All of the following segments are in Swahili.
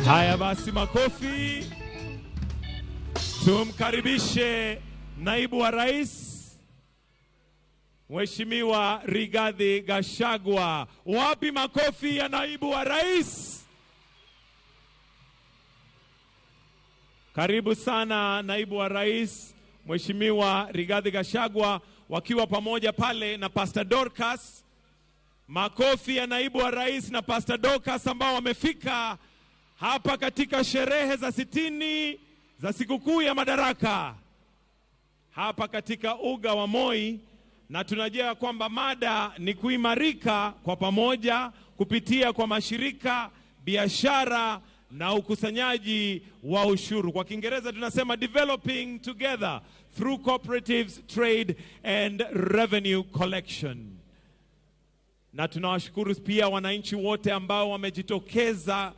Haya basi, makofi. Tumkaribishe naibu wa rais Mheshimiwa Rigathi Gachagua. Wapi makofi ya naibu wa rais? Karibu sana naibu wa rais Mheshimiwa Rigathi Gachagua, wakiwa pamoja pale na Pastor Dorcas. Makofi ya naibu wa rais na Pastor Dorcas ambao wamefika hapa katika sherehe za 60 za sikukuu ya Madaraka hapa katika uga wa Moi, na tunajua kwamba mada ni kuimarika kwa pamoja kupitia kwa mashirika, biashara na ukusanyaji wa ushuru. Kwa Kiingereza tunasema developing together through cooperatives, trade and revenue collection. Na tunawashukuru pia wananchi wote ambao wamejitokeza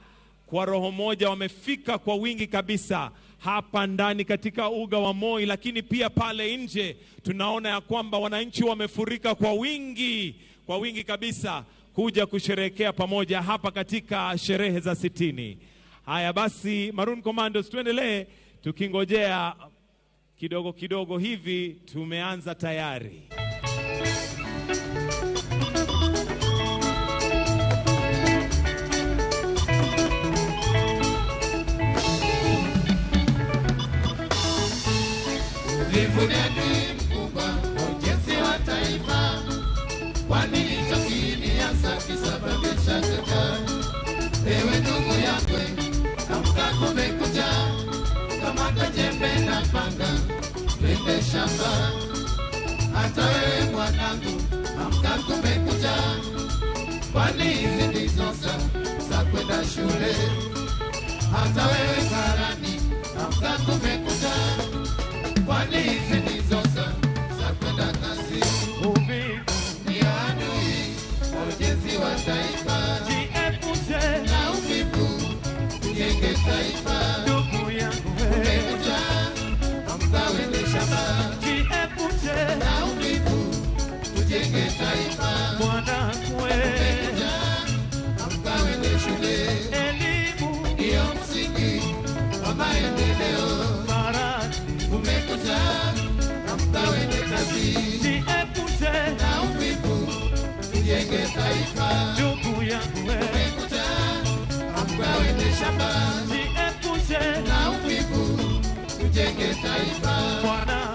kwa roho moja, wamefika kwa wingi kabisa hapa ndani katika uga wa Moi, lakini pia pale nje tunaona ya kwamba wananchi wamefurika kwa wingi kabisa kuja kusherehekea pamoja hapa katika sherehe za 60. Haya basi, Maroon Commandos, tuendelee tukingojea kidogo kidogo hivi, tumeanza tayari. Ni mkubwa ujenzi wa taifa, kwani hicho kiini hasa kisababisha njaa. Ewe ndugu yangu, amka kumekucha, kamata jembe na panga, twende shamba. Hata wewe mwanangu, amka kumekucha, kwani hizi ndizo saa za kwenda shule. Hata wewe karani, amka kumekucha, kwani hizi ndizo saa za kwenda kazi. Ni adui wa ujenzi wa taifa, Jiepushe na uvivu tujenge taifa. ndugu yangu, Kumekucha, amka uende shamba, jiepushe na uvivu tujenge taifa. mwanangu, Kumekucha, amka uende shule, elimu ndiyo msingi wa maendeleo. maradhi, Kumekucha, amka uende kazi, jiepushe na uvivu tujenge taifa. ndugu yangu, Kumekucha, amka uende shamba, jiepushe na uvivu tujenge taifa. mwanangu.